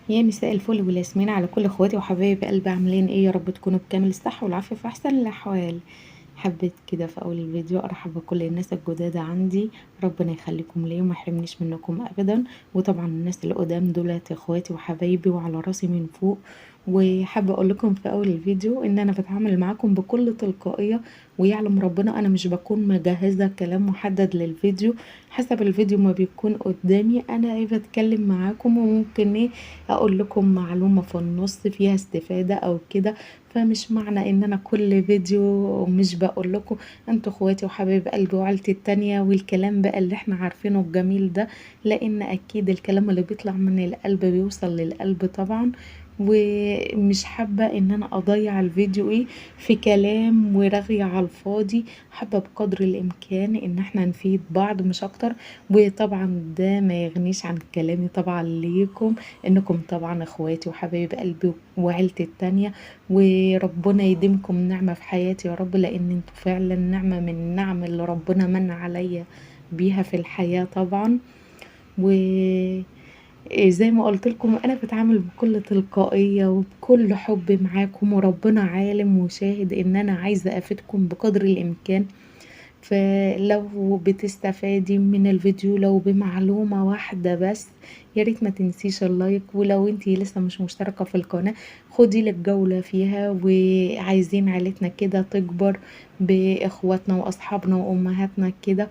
يا مساء الفل والياسمين على كل اخواتي وحبايب قلبي، عاملين ايه؟ يا رب تكونوا بكامل الصحة والعافية في احسن الاحوال. حبيت كده في اول الفيديو ارحب بكل الناس الجداد عندي، ربنا يخليكم ليا وما يحرمنيش منكم ابدا. وطبعا الناس اللي قدام دولت اخواتي وحبايبي وعلى راسي من فوق. وحابة اقول لكم في اول الفيديو ان انا بتعامل معاكم بكل تلقائية، ويعلم ربنا انا مش بكون مجهزة كلام محدد للفيديو، حسب الفيديو ما بيكون قدامي انا ايه بتكلم معاكم، وممكن ايه اقول لكم معلومة في النص فيها استفاده او كده. فمش معنى ان انا كل فيديو مش بقول لكم انتوا اخواتي وحبايب قلبي وعيلتي التانية والكلام بقى اللي احنا عارفينه الجميل ده، لان اكيد الكلام اللي بيطلع من القلب بيوصل للقلب طبعا. ومش حابة ان انا اضيع الفيديو ايه في كلام ورغي على الفاضي، حابة بقدر الامكان ان احنا نفيد بعض مش اكتر. وطبعا ده ما يغنيش عن كلامي طبعا ليكم، انكم طبعا اخواتي وحبايب قلبي وعيلتي التانية، وربنا يديمكم نعمة في حياتي يا رب، لان انتوا فعلا نعمة من النعم اللي ربنا من عليا بيها في الحياة طبعا. و زي ما قلت لكم انا بتعامل بكل تلقائية وبكل حب معاكم، وربنا عالم وشاهد ان انا عايزة افيدكم بقدر الامكان. فلو بتستفادي من الفيديو لو بمعلومة واحدة بس، يا ريت ما تنسيش ال like. ولو انتي لسه مش مشتركة في القناة خدي لك جولة فيها، وعايزين عيلتنا كده تكبر باخواتنا واصحابنا وامهاتنا كده،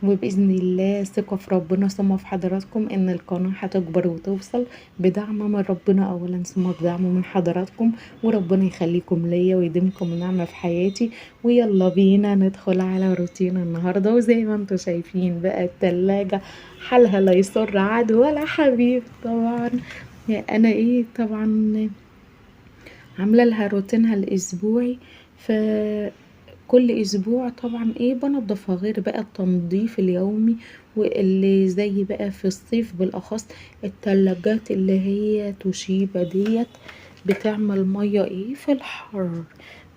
وبإذن الله ثقة في ربنا ثم في حضراتكم إن القناة هتكبر وتوصل بدعم من ربنا أولا ثم بدعم من حضراتكم، وربنا يخليكم ليا ويديمكم نعمة في حياتي. ويلا بينا ندخل على روتين النهاردة. وزي ما انتم شايفين بقى التلاجة حالها لا يسر عدو ولا حبيب. طبعا أنا ايه طبعا عاملة لها روتينها الأسبوعي، ف كل اسبوع طبعا ايه بنضفها، غير بقى التنظيف اليومي واللي زي بقى في الصيف بالاخص التلاجات اللي هي توشيبا ديت بتعمل مية ايه في الحر،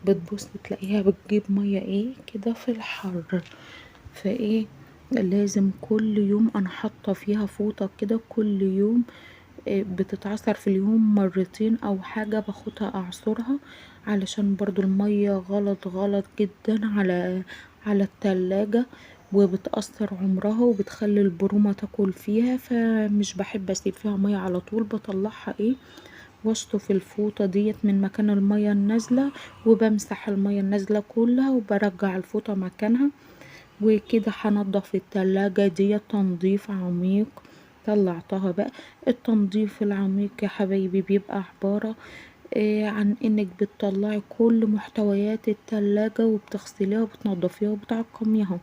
بتبص تلاقيها بتجيب مية ايه كده في الحر. فايه لازم كل يوم انا حاطه فيها فوطه كده، كل يوم بتتعصر في اليوم مرتين او حاجة، باخدها اعصرها علشان برضو المية غلط غلط جدا على التلاجة، وبتأثر عمرها وبتخلي البرومة تاكل فيها. فمش بحب اسيب فيها مية على طول، بطلعها ايه واشطف الفوطة ديت من مكان المية النازلة، وبمسح المية النازلة كلها وبرجع الفوطة مكانها. وكده هنضف التلاجة ديت تنظيف عميق. طلعتها بقى التنظيف العميق يا حبايبي بيبقى عبارة عن انك بتطلعي كل محتويات التلاجة وبتغسليها وبتنضفيها وبتعقميها.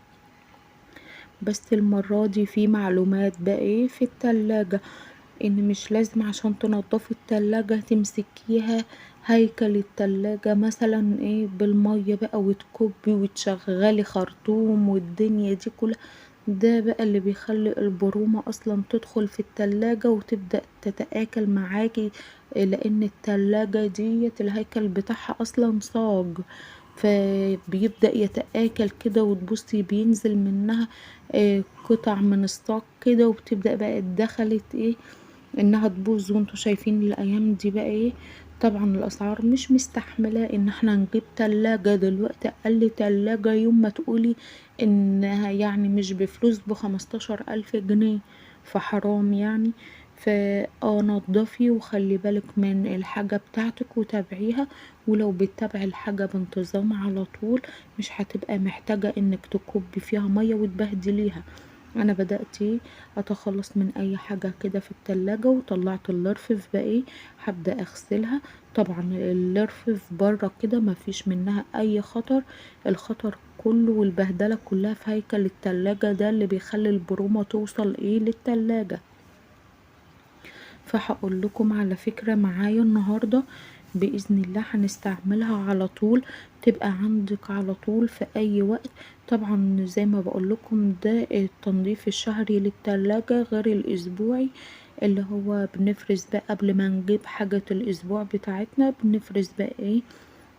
بس المرة دي في معلومات بقى ايه في التلاجة، ان مش لازم عشان تنضفي التلاجة تمسكيها هيكل التلاجة مثلا ايه بالمية بقى وتكبي وتشغلي خرطوم والدنيا دي كلها. ده بقى اللي بيخلي البرومة اصلا تدخل في التلاجة وتبدأ تتآكل معاكي، لان التلاجة ديت الهيكل بتاعها اصلا صاج، فبيبدأ يتآكل كده وتبصي بينزل منها قطع من الصاج كده، وبتبدأ بقى دخلت ايه انها تبوظ. وانتوا شايفين الايام دي بقى ايه طبعا الاسعار مش مستحملة ان احنا نجيب تلاجة دلوقتي. اقل تلاجة يوم ما تقولي انها يعني مش بفلوس ب15,000 جنيه، فحرام يعني. فا نضفي وخلي بالك من الحاجة بتاعتك وتابعيها، ولو بتتابعي الحاجة بانتظام على طول مش هتبقى محتاجة انك تكبي فيها مية وتبهدليها. انا بدأت اتخلص من اي حاجة كده في التلاجة، وطلعت الرفف بقى ايه هبدأ اغسلها. طبعا الرفف برا كده مفيش منها اي خطر، الخطر كله والبهدلة كلها في هيكل التلاجة ده اللي بيخلي البرومة توصل ايه للتلاجة. فهقول لكم على فكرة معايا النهاردة بإذن الله هنستعملها على طول، تبقى عندك على طول في اي وقت. طبعا زي ما بقول لكم ده التنظيف الشهري للتلاجة غير الاسبوعي اللي هو بنفرز بقى قبل ما نجيب حاجة الاسبوع بتاعتنا، بنفرز بقى ايه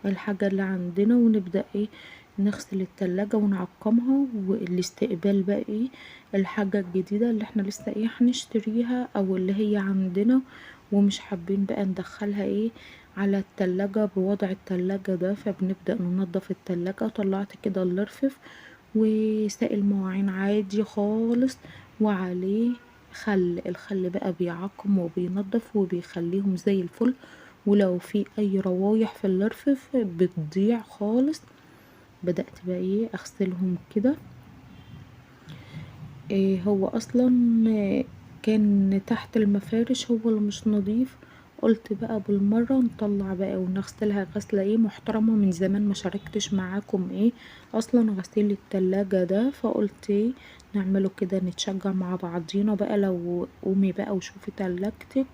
الحاجة اللي عندنا ونبدأ ايه نغسل التلاجة ونعقمها، والاستقبال بقى ايه الحاجة الجديدة اللي احنا لسه ايه هنشتريها او اللي هي عندنا، ومش حابين بقى ندخلها ايه على التلاجة بوضع التلاجة ده، فبنبدأ ننضف التلاجة. طلعت كده الرفف وسائل مواعين عادي خالص وعليه خل، الخل بقى بيعقم وبينضف وبيخليهم زي الفل، ولو في اي روايح في الرفف بتضيع خالص. بدأت بقى ايه اغسلهم كده. إيه هو اصلا كان تحت المفارش هو اللي مش نظيف، قلت بقى بالمرة نطلع بقى ونغسلها غسلة ايه محترمة. من زمان ما شاركتش معاكم ايه اصلا غسيل التلاجة ده، فقلت ايه نعمله كده نتشجع مع بعضينا بقى. لو قومي بقى وشوفي تلاجتك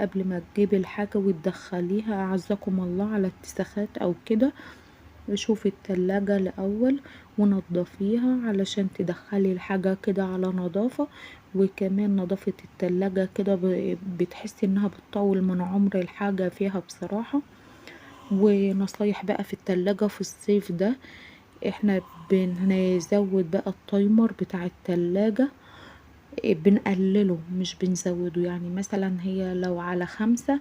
قبل ما تجيبي الحاجة وتدخليها اعزكم الله على اتساخات او كده، شوفي التلاجة الاول ونضفيها علشان تدخلي الحاجة كده على نظافة. وكمان نظافة التلاجة كده بتحسي انها بتطول من عمر الحاجة فيها بصراحة. ونصايح بقى في التلاجة في الصيف ده، احنا بنزود بقى ال timer بتاع التلاجة، بنقلله مش بنزوده. يعني مثلا هي لو على 5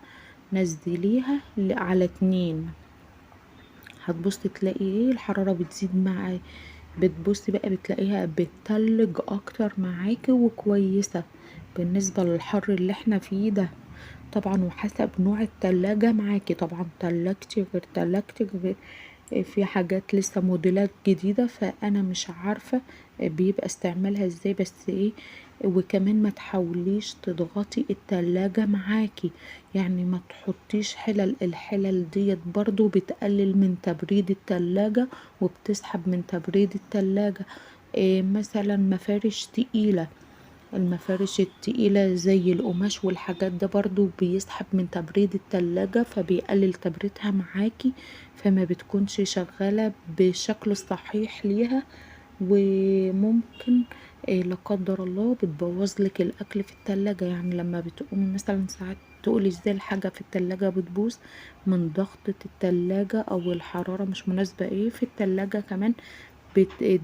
نزليها على 2، هتبصي تلاقي ايه الحرارة بتزيد معاه، بتبصي بقى بتلاقيها بتتلج اكتر معاكي وكويسة بالنسبة للحر اللي احنا فيه ده. طبعا وحسب نوع التلاجة معاكي، طبعا تلاجتي غير تلاجتك، غير في حاجات لسه موديلات جديدة فانا مش عارفة بيبقى استعمالها ازاي، بس ايه. وكمان ما تحاوليش تضغطي التلاجة معاكي، يعني ما تحطيش حلل، الحلل ديت برضو بتقلل من تبريد التلاجة وبتسحب من تبريد التلاجة. إيه مثلا مفارش تقيلة، المفارش التقيلة زي القماش والحاجات ده برضو بيسحب من تبريد التلاجة فبيقلل تبريدها معاكي، فما بتكونش شغالة بالشكل الصحيح ليها، وممكن لا قدر الله بتبوظ لك الاكل في التلاجة. يعني لما بتقومي مثلا ساعات تقولي ازاي الحاجة في التلاجة بتبوظ من ضغطة التلاجة او الحرارة مش مناسبة ايه في التلاجة، كمان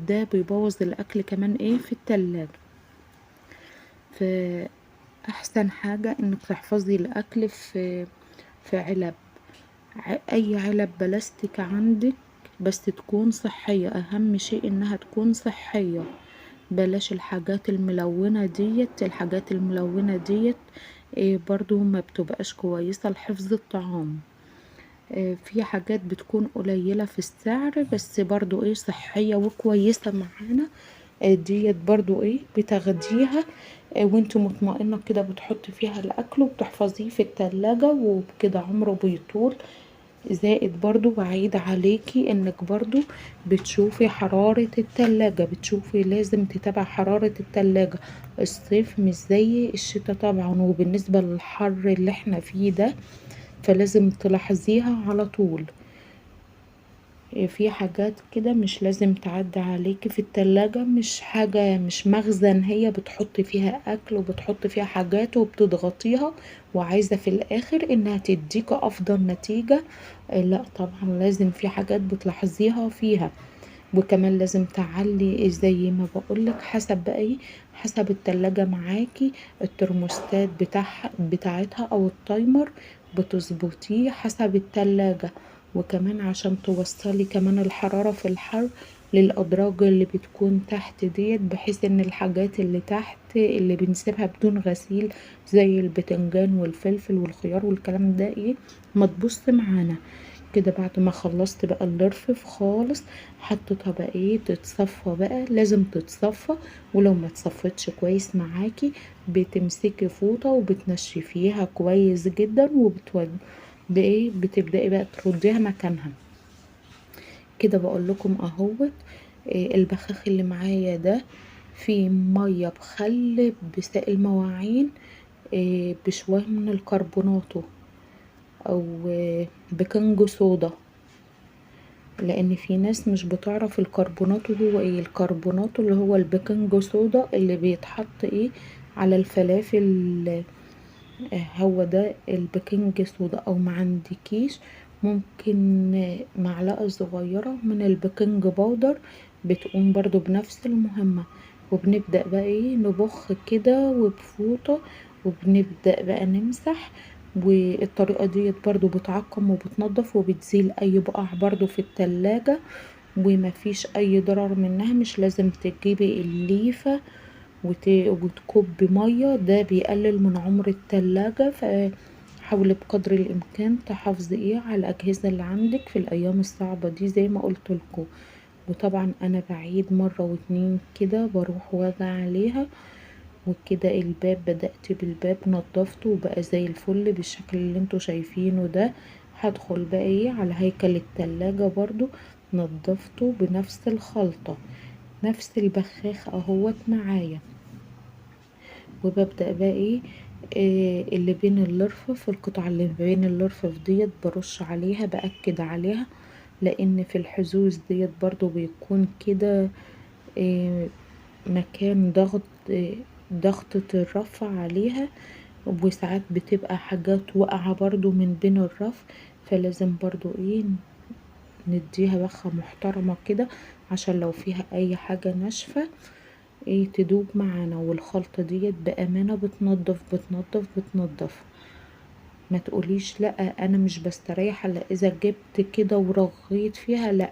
ده بيبوظ الاكل كمان ايه في التلاجة. فاحسن حاجة انك تحفظي الاكل في علب، اي علب بلاستيك عندك، بس تكون صحية. اهم شيء انها تكون صحية، بلاش الحاجات الملونة ديت. الحاجات الملونة ديت برضو ما بتبقاش كويسة لحفظ الطعام. في حاجات بتكون قليلة في السعر بس برضو ايه صحية وكويسة معانا، ديت برضو ايه بتاخديها وانت مطمئنة كده، بتحطي فيها الاكل وبتحفظيه في التلاجة وبكده عمره بيطول. زائد برضو بعيد عليكي انك برضو بتشوفي حرارة التلاجة، بتشوفي لازم تتابع حرارة التلاجة. الصيف مش زي الشتاء طبعا، وبالنسبة للحر اللي احنا فيه ده فلازم تلاحظيها على طول. في حاجات كده مش لازم تعدي عليكي في التلاجة، مش حاجة مش مخزن هي بتحطي فيها اكل وبتحطي فيها حاجات وبتضغطيها وعايزة في الاخر انها تديك افضل نتيجة، لا طبعا لازم في حاجات بتلاحظيها فيها. وكمان لازم تعلي زي ما بقولك حسب بقى ايه، حسب التلاجة معاكي الترموستات بتاعتها او ال timer بتظبطيه حسب التلاجة. وكمان عشان توصلي كمان الحرارة في الحر للأدراج اللي بتكون تحت ديت، بحيث ان الحاجات اللي تحت اللي بنسيبها بدون غسيل زي البتنجان والفلفل والخيار والكلام ده ايه ما تبص معانا كده. بعد ما خلصت بقى الرفف خالص حطيتها بقى ايه تتصفى بقى، لازم تتصفى، ولو ما اتصفتش كويس معاكي بتمسكي فوطة وبتنشفيها كويس جدا بايه بتبدأي بقى ترديها مكانها كده. بقول لكم اهوت البخاخ اللي معايا ده فيه ميه بخل بسائل مواعين بشويه من الكربوناتو او baking soda، لان في ناس مش بتعرف الكربوناتو هو ايه. الكربوناتو اللي هو ال baking soda اللي بيتحط ايه على الفلافل، هو ده ال baking soda. او ما عندكيش ممكن معلقة صغيرة من ال baking powder بتقوم برضو بنفس المهمة. وبنبدأ بقى ايه نبخ كده وبفوطة، وبنبدأ بقى نمسح والطريقة ديت برضو بتعقم وبتنظف وبتزيل اي بقع برضو في التلاجة، ومفيش اي ضرر منها. مش لازم تجيبي الليفة وتكبي مية، ده بيقلل من عمر التلاجة. فحاولي بقدر الامكان تحافظي على الاجهزة اللي عندك في الايام الصعبة دي زي ما قولتلكوا. وطبعا انا بعيد مرة واتنين كده بروح واجي عليها. وكده الباب بدأت بالباب نضفته وبقى زي الفل بالشكل اللي انتوا شايفينه ده. هدخل بقى على هيكل التلاجة برضو نضفته بنفس الخلطة، نفس البخاخ اهوت معايا. وببدأ بقى اللي بين الارفف، القطعة اللي بين الارفف ديت برش عليها، بأكد عليها، لان في الحزوز ديت برضو بيكون كده مكان ضغطة الرف عليها، وساعات بتبقى حاجات واقعة برضو من بين الرف، فلازم برضو نديها بخة محترمة كده عشان لو فيها اي حاجة ناشفة تدوب معانا. والخلطة ديت بأمانة بتنظف بتنظف بتنظف، ما تقوليش لا انا مش بستريح الا اذا جبت كده ورغيت فيها، لا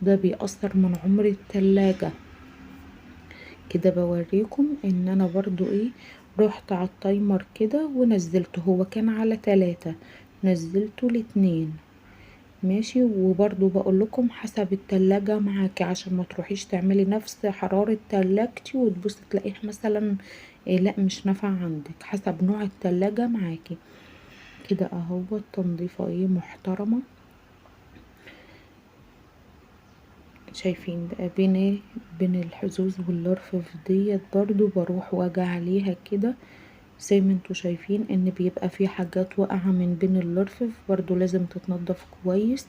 ده بيأثر من عمر التلاجة. كده بوريكم ان انا برضو رحت على ال timer كده ونزلته، هو كان على 3 نزلته ل2 ماشي. وبرضو بقول لكم حسب التلاجة معاكي عشان ما تروحيش تعملي نفس حرارة تلاجتي وتبصي تلاقيها مثلا لا مش نافعة عندك، حسب نوع التلاجة معاكي. كده اهو التنظيفة محترمة. شايفين بقى بين بين الحزوز والارفف ديت برضو بروح واجي عليها كده زي ما انتوا شايفين ان بيبقى في حاجات واقعة من بين الارفف، برضو لازم تتنضف كويس.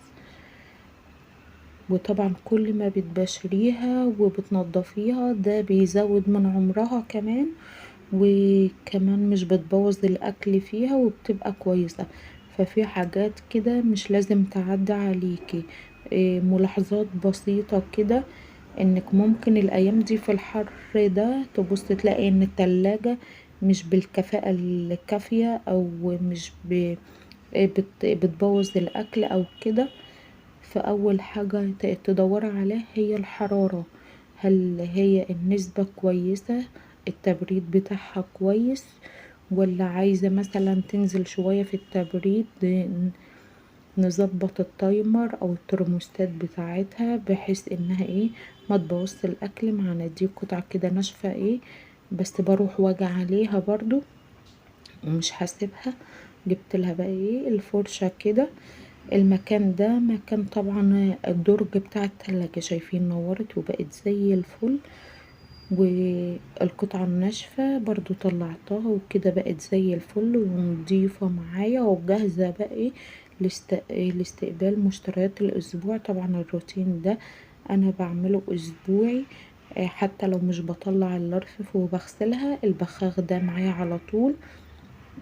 وطبعا كل ما بتبشريها وبتنضفيها ده بيزود من عمرها كمان، وكمان مش بتبوظ الاكل فيها وبتبقى كويسة. ففي حاجات كده مش لازم تعدي عليكي، ملاحظات بسيطة كده انك ممكن الايام دي في الحر ده تبص تلاقي ان التلاجة مش بالكفاءة الكافية او مش بتبوظ الاكل او كده. فاول حاجة تدوري عليها هي الحرارة، هل هي النسبة كويسة، التبريد بتاعها كويس، ولا عايزة مثلا تنزل شوية في التبريد، نظبط ال timer او الترموستات بتاعتها بحيث انها ما تبوظش الاكل معانا. دي قطعة كده ناشفة بس بروح واجي عليها برضو ومش هسيبها. جبت لها بقى الفرشة كده. المكان ده مكان طبعا الدرج بتاع التلاجة، شايفين نورت وبقت زي الفل. والقطعة الناشفة برضو طلعتها وكده بقت زي الفل ونضيفة معايا وجاهزة بقى لاستقبال مشتريات الاسبوع. طبعا الروتين ده انا بعمله اسبوعي، حتى لو مش بطلع الارفف وبغسلها البخاخ ده معايا على طول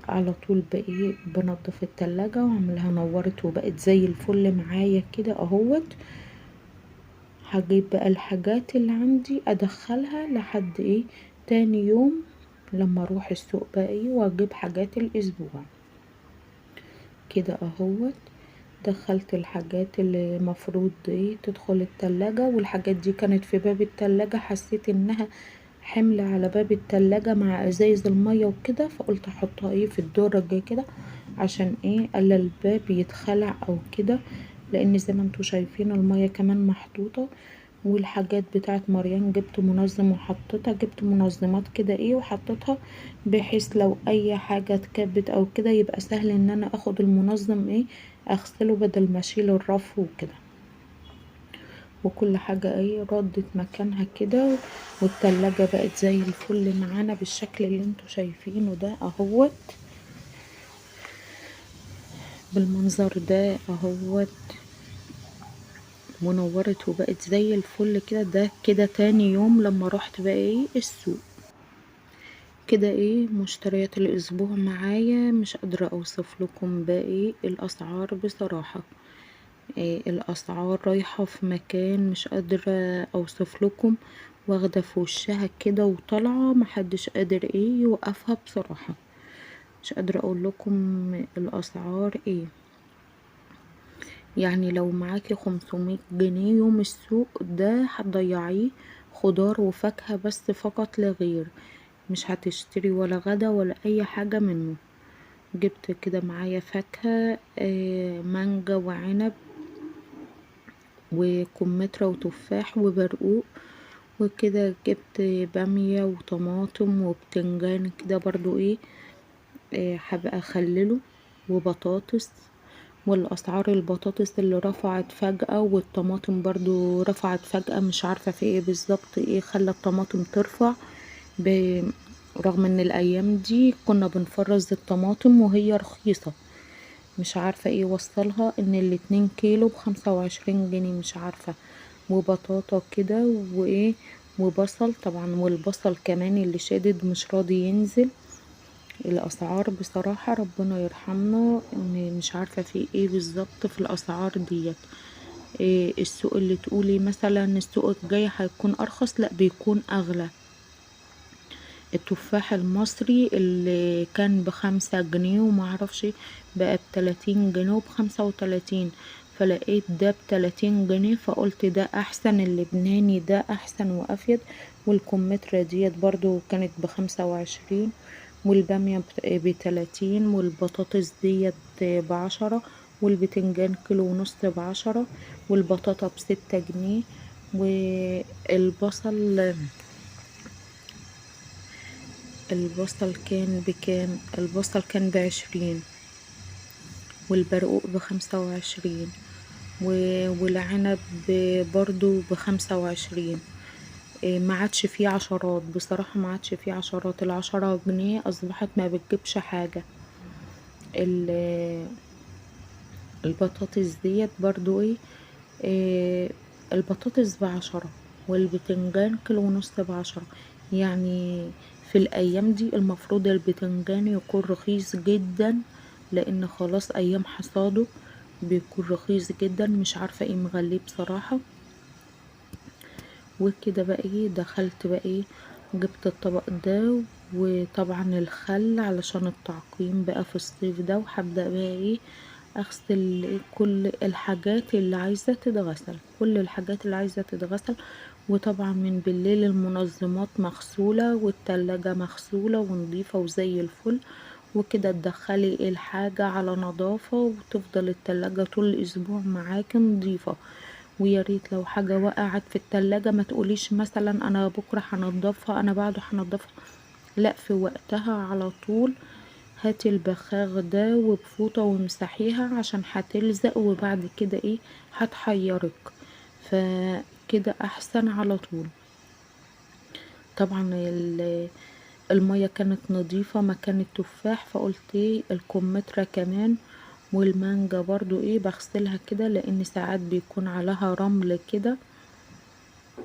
على طول بقى بنضف التلاجة واعملها نورت وبقت زي الفل معايا كده اهوت. هجيب بقى الحاجات اللي عندي ادخلها لحد تاني يوم لما اروح السوق بقى واجيب حاجات الاسبوع كده اهوت. دخلت الحاجات اللي مفروض تدخل التلاجة، والحاجات دي كانت في باب التلاجة، حسيت انها حمل على باب التلاجة مع ازايز المية وكده، فقلت احطها في الدرج كده عشان الا الباب يتخلع او كده، لان زي ما انتوا شايفين المية كمان محطوطة. والحاجات بتاعت مريم جبت منظم وحطيتها، جبت منظمات كده وحطيتها بحيث لو اي حاجة اتكبت او كده يبقى سهل ان انا اخد المنظم اغسله بدل ما اشيل الرف وكده. وكل حاجة ردت مكانها كده، والتلاجة بقت زي الفل معانا بالشكل اللي انتوا شايفينه ده اهوت، بالمنظر ده اهوت، ونورت وبقت زي الفل كده. ده كده تاني يوم لما روحت بقى السوق كده مشتريات الاسبوع معايا. مش قادرة اوصف لكم بقى الاسعار بصراحة، الاسعار رايحة في مكان مش قادرة اوصف لكم، واخدة في وشها كده وطالعة محدش قادر يوقفها بصراحة. مش قادرة اقول لكم الاسعار ايه. يعني لو معاكي 500 جنيه يوم السوق ده هتضيعيه خضار وفاكهة بس فقط لا غير، مش هتشتري ولا غدا ولا اي حاجة منه. جبت كده معايا فاكهة، مانجا وعنب وكمثرى وتفاح وبرقوق وكده. جبت بامية وطماطم وبتنجان كده برضو ايه، هبقى اخلله، وبطاطس. والاسعار البطاطس اللي رفعت فجأة، والطماطم برضو رفعت فجأة، مش عارفة في ايه بالظبط، ايه خلى الطماطم ترفع، رغم ان الايام دي كنا بنفرز الطماطم وهي رخيصة. مش عارفة ايه وصلها ان الاتنين كيلو ب25 جنيه، مش عارفة. وبطاطا كده وايه وبصل طبعا، والبصل كمان اللي شادد مش راضي ينزل. الاسعار بصراحة ربنا يرحمنا، ان مش عارفة في ايه بالظبط في الاسعار ديت. إيه السوق اللي تقولي مثلا السوق الجاي هيكون ارخص، لا بيكون اغلى. التفاح المصري اللي كان ب5 جنيه وما اعرفش بقى ب30 جنيه وب35، فلقيت ده ب30 جنيه، فقلت ده احسن، اللبناني ده احسن وافيد. والكمثرى ديت برضو كانت ب25، والبامية ب30، والبطاطس ديت ب10، والبتنجان كيلو ونص ب10، والبطاطا ب6 جنيه، والبصل البصل كان بكام؟ البصل كان ب20، والبرقوق ب25، والعنب برضو ب25. ما عادش فيه عشرات بصراحة، ما عادش فيه عشرات. ال10 جنيه أصبحت ما بتجيبش حاجة. البطاطس ديت برضو ايه، البطاطس ب10، والبتنجان كيلو ونص ب10. يعني في الأيام دي المفروض البتنجان يكون رخيص جدا، لأن خلاص أيام حصاده بيكون رخيص جدا. مش عارفة ايه مغليه بصراحة. وكده بقى ايه دخلت بقى ايه، جبت الطبق ده، وطبعا الخل علشان التعقيم بقى في الصيف ده. وهبدأ بقى ايه اغسل كل الحاجات اللي عايزة تتغسل، كل الحاجات اللي عايزة تتغسل. وطبعا من بالليل المنظمات مغسولة والتلاجة مغسولة ونظيفة وزي الفل. وكده تدخلي الحاجة على نظافة، وتفضل التلاجة طول الأسبوع معاكي نظيفة. ويا ريت لو حاجة وقعت في التلاجة ما تقوليش مثلا أنا بكرة هنضفها، أنا بعده هنضفها، لا في وقتها على طول هاتي البخاخ ده وبفوطة وامسحيها عشان هتلزق، وبعد كده ايه هتحيرك، فكده احسن على طول. طبعا المية كانت نظيفة مكان التفاح، فقلت ايه الكمثرى كمان والمانجا برضو ايه بغسلها كده، لان ساعات بيكون عليها رمل كده،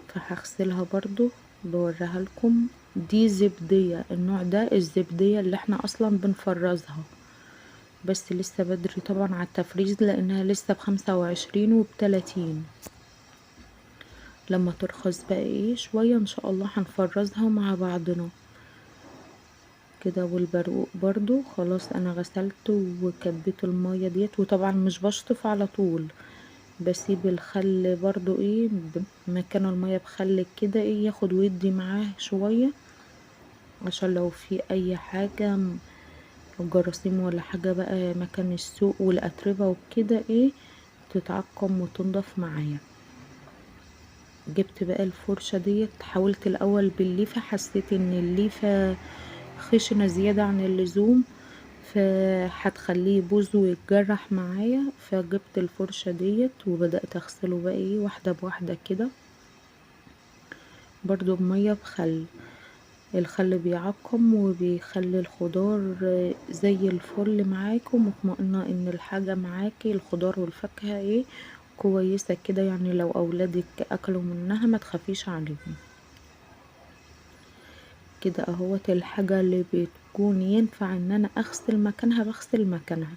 فهغسلها برضو بوريها لكم. دي زبدية، النوع ده الزبدية اللي احنا اصلا بنفرزها، بس لسه بدري طبعا على التفريز لانها لسه ب25 وب30. لما ترخص بقى ايه شوية ان شاء الله هنفرزها مع بعضنا كده. والبرقوق برضو خلاص انا غسلته وكبيت المية ديت، وطبعا مش بشطف على طول، بسيب الخل برضو ايه مكان المية بخل كده ايه ياخد ويدي معاه شوية، عشان لو في اي حاجة جراثيم ولا حاجة بقى مكان السوق والاتربة وكده ايه تتعقم وتنضف معايا. جبت بقى الفرشة ديت، حاولت الاول بالليفة، حسيت ان الليفة خشنة زيادة عن اللزوم فهتخليه يبوظ ويتجرح معايا، فجبت الفرشة ديت وبدأت اغسله بقى ايه واحدة بواحدة كده، برضو بمية بخل. الخل بيعقم وبيخلي الخضار زي الفل معاك، ومطمئنة ان الحاجة معاكي الخضار والفاكهة ايه كويسة كده، يعني لو اولادك اكلوا منها ما تخافيش عليهم كده. اهوت الحاجة اللي بتكون ينفع ان انا اغسل مكانها بغسل مكانها.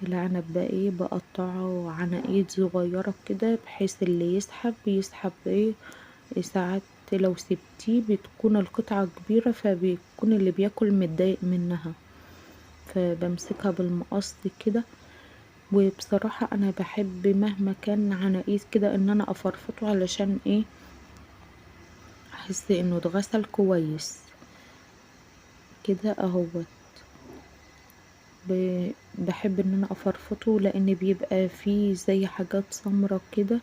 العنب بقى ايه بقطعه عناقيد صغيرة كده، بحيث اللي يسحب يسحب ايه. ساعات لو سبتيه بتكون القطعة كبيرة، فبيكون اللي بياكل متضايق منها. فبمسكها بالمقص كده. وبصراحة انا بحب مهما كان عناقيد كده ان انا افرفطه علشان ايه احس انه اتغسل كويس كده اهوت. بحب ان انا افرفطه لان بيبقى فيه زي حاجات سمرة كده،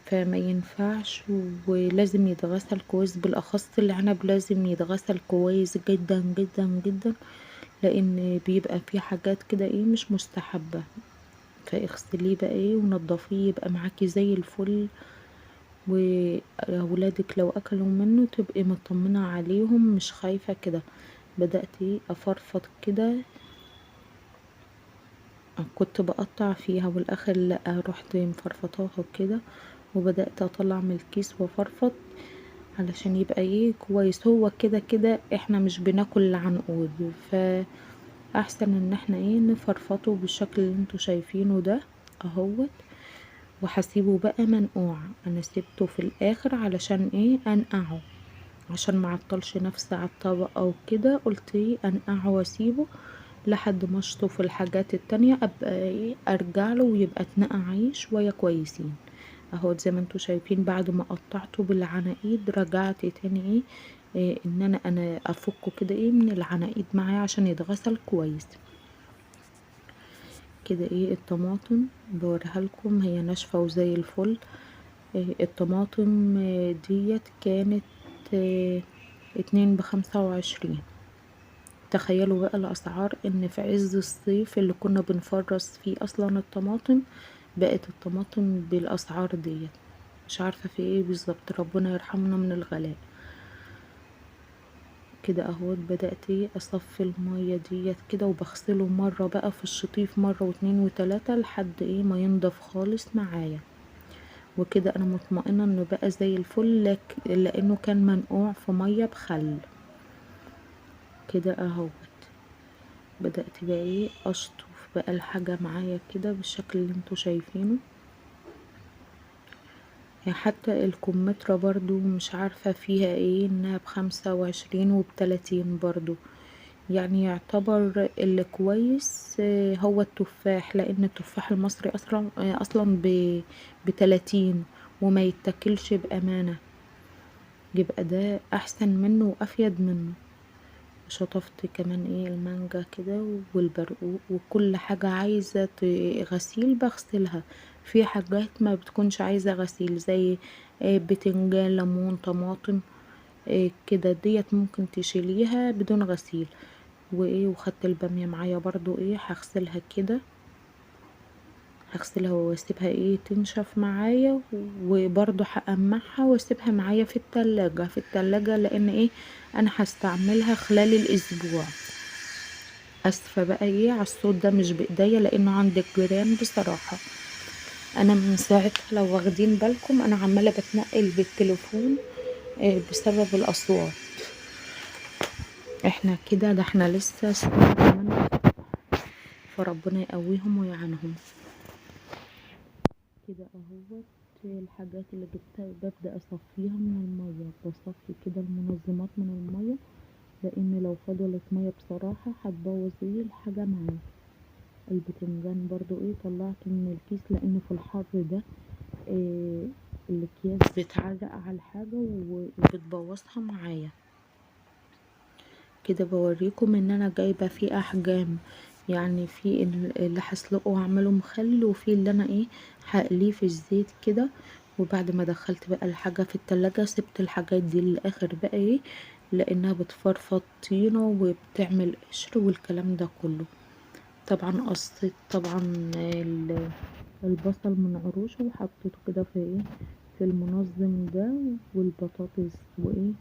فما ينفعش ولازم يتغسل كويس. بالاخص العنب لازم يتغسل كويس جدا جدا جدا، لان بيبقى فيه حاجات كده ايه مش مستحبة. فاغسليه بقى ايه ونضفيه يبقى معاكي زي الفل، وولادك لو اكلوا منه تبقي مطمنة عليهم مش خايفة كده. بدأت ايه افرفط كده، كنت بقطع فيها والاخر لا رحت مفرفطاها كده، وبدأت اطلع من الكيس وافرفط علشان يبقى ايه كويس. هو كده كده احنا مش بناكل العنقود، فاحسن ان احنا ايه نفرفطه بالشكل اللي انتوا شايفينه ده اهوت. وهسيبه بقى منقوع، انا سيبته في الاخر علشان ايه انقعه، عشان ما اعطلش نفسي على الطبق او كده. قلت ايه انقعه واسيبه لحد ما اشطف الحاجات التانية ابقى ايه ارجع له ويبقى اتنقع ايه شوية كويسين اهو. زي ما انتوا شايفين بعد ما قطعته بالعناقيد رجعت تاني ايه ان انا افكه كده ايه من العناقيد معايا عشان يتغسل كويس كده. ايه الطماطم بوريها لكم هي ناشفة وزي الفل. إيه الطماطم ديت كانت إيه 2 ب25. تخيلوا بقى الاسعار، ان في عز الصيف اللي كنا بنفرز فيه اصلا الطماطم بقت الطماطم بالاسعار ديت. مش عارفة في ايه بالظبط، ربنا يرحمنا من الغلاء كده اهوت. بدأت اصفي المية ديت كده وبغسله مرة بقى في الشطيف، مرة واتنين وتلاتة لحد ايه ما ينضف خالص معايا. وكده انا مطمئنة انه بقى زي الفل، لانه كان منقوع في مية بخل كده اهوت. بدأت بقى ايه اشطف بقى الحاجة معايا كده بالشكل اللي انتوا شايفينه. حتى الكمثرى برضو مش عارفة فيها ايه، انها ب25 وب30 برضو. يعني يعتبر اللي كويس هو التفاح، لان التفاح المصري اصلا ب30 وما يتاكلش بامانة، يبقى ده احسن منه وافيد منه. شطفت كمان ايه المانجا كده والبرقوق، وكل حاجة عايزة غسيل بغسلها. في حاجات ما بتكونش عايزة غسيل زي بتنجان، ليمون، طماطم كده، ديت ممكن تشيليها بدون غسيل. وايه وخدت البامية معايا برضو ايه هغسلها كده، هغسلها واسيبها ايه تنشف معايا، وبرضو هقمعها واسيبها معايا في التلاجة، لان ايه انا هستعملها خلال الاسبوع. اسفة بقى ايه على الصوت ده مش بايديا لانه عند الجيران بصراحة. انا من ساعتها لو واخدين بالكم انا عمالة بتنقل بالتليفون بسبب الاصوات. احنا كده ده احنا لسه الساعة 8، فربنا يقويهم ويعينهم كده اهوت. الحاجات اللي جبتها ببدأ اصفيها من المية، بصفي كده المنظمات من المية، لان لو فضلت مية بصراحة هتبوظ ايه الحاجة معايا. البتنجان برضو ايه طلعته من الكيس، لان في الحر ده إيه الاكياس بتعرق على الحاجة وبتبوظها معايا كده. بوريكم ان انا جايبة فيه احجام، يعني في اللي هسلقه واعمله مخلل، وفي اللي انا ايه هقليه في الزيت كده. وبعد ما دخلت بقى الحاجة في التلاجة سبت الحاجات دي للاخر بقى ايه، لانها بتفرفط طينة وبتعمل قشر والكلام ده كله. طبعا قصيت طبعا البصل من عروشه وحطيته كده في ايه في المنظم ده، والبطاطس وايه.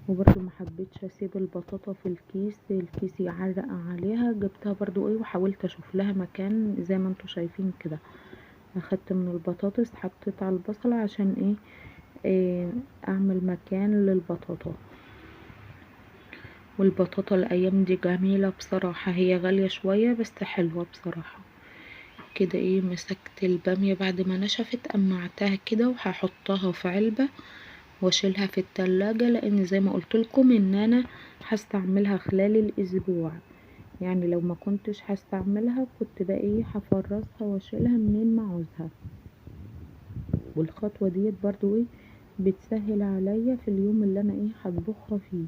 وبرضو ما حبيتش اسيب البطاطا في الكيس، الكيس يعرق عليها، جبتها برضو ايه وحاولت اشوف لها مكان زي ما انتوا شايفين كده. اخدت من البطاطس حطيت على البصل عشان ايه اعمل مكان للبطاطا. والبطاطا الايام دي جميلة بصراحة، هي غالية شوية بس حلوة بصراحة كده. ايه مسكت البامية بعد ما نشفت قمعتها كده وهحطها في علبة واشيلها في التلاجة، لان زي ما قلت لكم ان انا هستعملها خلال الاسبوع. يعني لو ما كنتش هستعملها كنت بقى ايه هفرزها واشيلها منين ما عاوزها. والخطوة ديت برضو ايه بتسهل عليا في اليوم اللي انا ايه هطبخها فيه،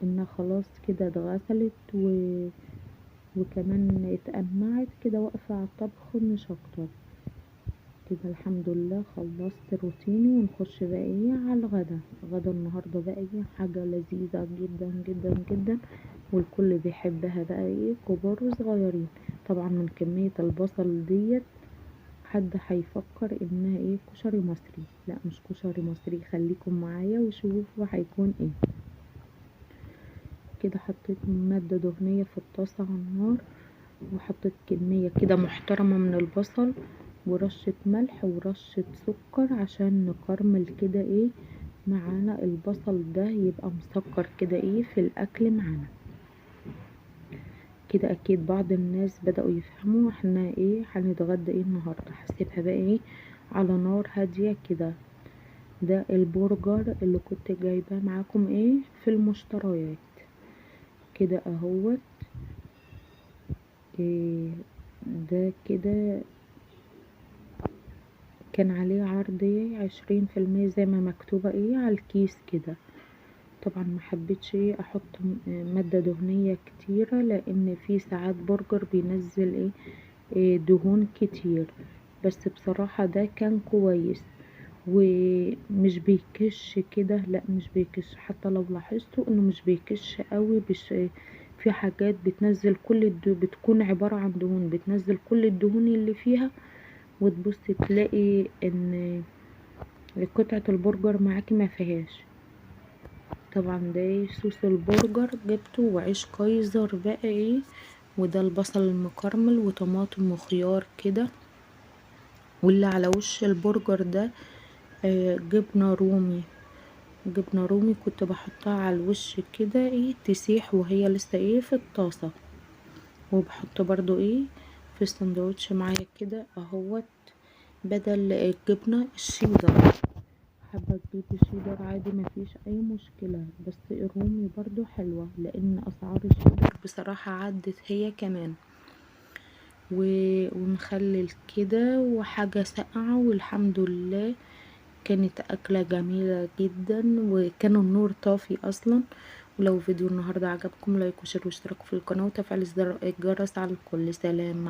انها خلاص كده اتغسلت وكمان اتقمعت كده واقفة على الطبخ مش اكتر. كده الحمد لله خلصت روتيني. ونخش بقى ايه على الغدا. غدا النهاردة بقى ايه حاجة لذيذة جدا جدا جدا، والكل بيحبها بقى ايه كبار وصغيرين. طبعا من كمية البصل ديت حد هيفكر انها ايه كشري مصري، لا مش كشري مصري، خليكم معايا وشوفوا هيكون ايه. كده حطيت مادة دهنية في الطاسة على النار، وحطيت كمية كده محترمة من البصل ورشة ملح ورشة سكر عشان نكرمل كده ايه معانا البصل ده، يبقى مسكر كده ايه في الاكل معانا كده. اكيد بعض الناس بدأوا يفهموا احنا ايه هنتغدى ايه النهاردة. هسيبها بقى ايه على نار هادية كده. ده البرجر اللي كنت جايباه معاكم ايه في المشتريات كده اهوت. إيه ده كده كان عليه عرض 20% زي ما مكتوبة ايه على الكيس كده. طبعا ما حبيتش ايه احط مادة دهنية كتيرة، لان في ساعات برجر بينزل ايه دهون كتير، بس بصراحة ده كان كويس ومش بيكش كده، لا مش بيكش، حتى لو لاحظتوا انه مش بيكش قوي. في حاجات بتنزل كل بتكون عبارة عن دهون، بتنزل كل الدهون اللي فيها، وتبص تلاقي ان قطعة البرجر معاكي ما فيهاش. طبعا ده صوص البرجر جبته، وعيش كايزر بقى ايه، وده البصل المكرمل وطماطم وخيار كده. واللي على وش البرجر ده جبنة رومي، جبنة رومي كنت بحطها على الوش كده ايه تسيح وهي لسه ايه في الطاسة. وبحط برضو ايه في السندوتش معايا كده اهوت بدل الجبنة الشيدر. حابة تجيبي شيدر عادي مفيش اي مشكلة، بس الرومي برضو حلوة لان اسعار الشيدر بصراحة عدت هي كمان. ومخلل كده وحاجة ساقعة، والحمد لله كانت أكلة جميلة جدا، وكان النور طافي أصلا. ولو فيديو النهاردة عجبكم like و share واشتراك في القناة وتفعيل زر الجرس على الكل. سلام.